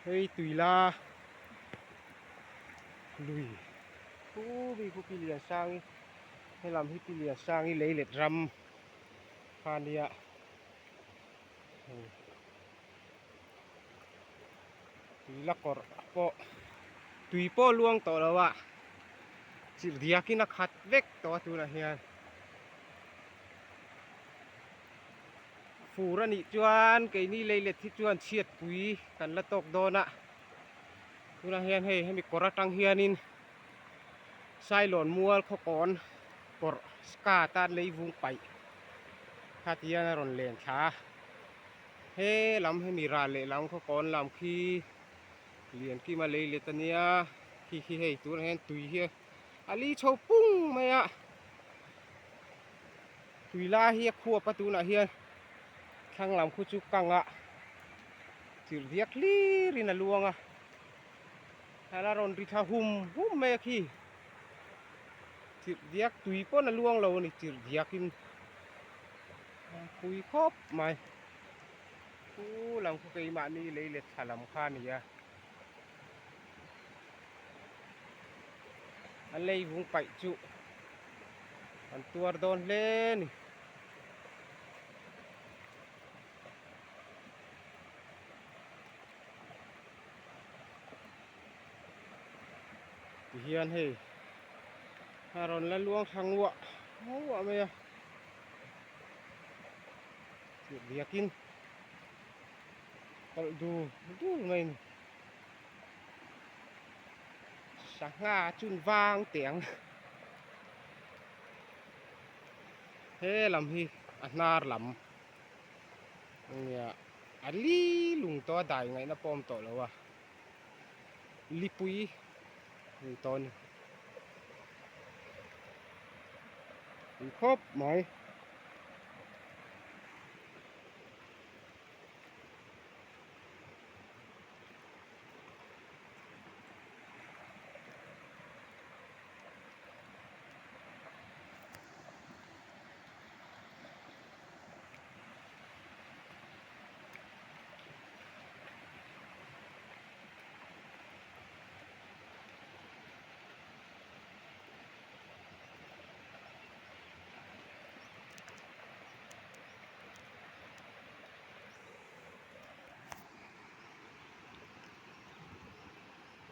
Hei tuila lui khu mi khu pi Liansangi helam hi pi Liansangi lei let ram kha nia hei tuila kawrh pawh tui pawh luang tawh lo a chirh diakin a khat vek tawh a tunah hian. Fur a nih chuan keini lei let hi chuan chhiatpui kan la tawk dawn a, tunah hian hei hemi kawr atang hianin Sailawn mual khawkawn kawrh skirt a lei vung paih kha ti hian a rawn len thla a, he lam hemi ral leh lam khawkawn lam khi Liankima lei let a nia, khi khi hei tunah hian tui hi a li chho pung mai a. Tui lai hi a khuap a tunah hian thlang lam khu chu kang a chirh viak hlir in a luang a hala rawn ri thla hum hum mai a khi chirh viak tui pawn a luang lo a ni chirh viak in a pui khawp mai khu lam khu keimahni lei let thla lam kha a ni a a lei vung paih chu. An tuar dawn hle a ni. Tihian hei a rawn la luang thla nguah nguah mai a tih biakin kawlh dul dul mai a ni. Sangha chun vang teh ang. He lam hi a hnar lam nia a li lung tawh a dai ngaihna pawh a awm tawh lo a lipui a ni tawh a ni. Tui khawp mai.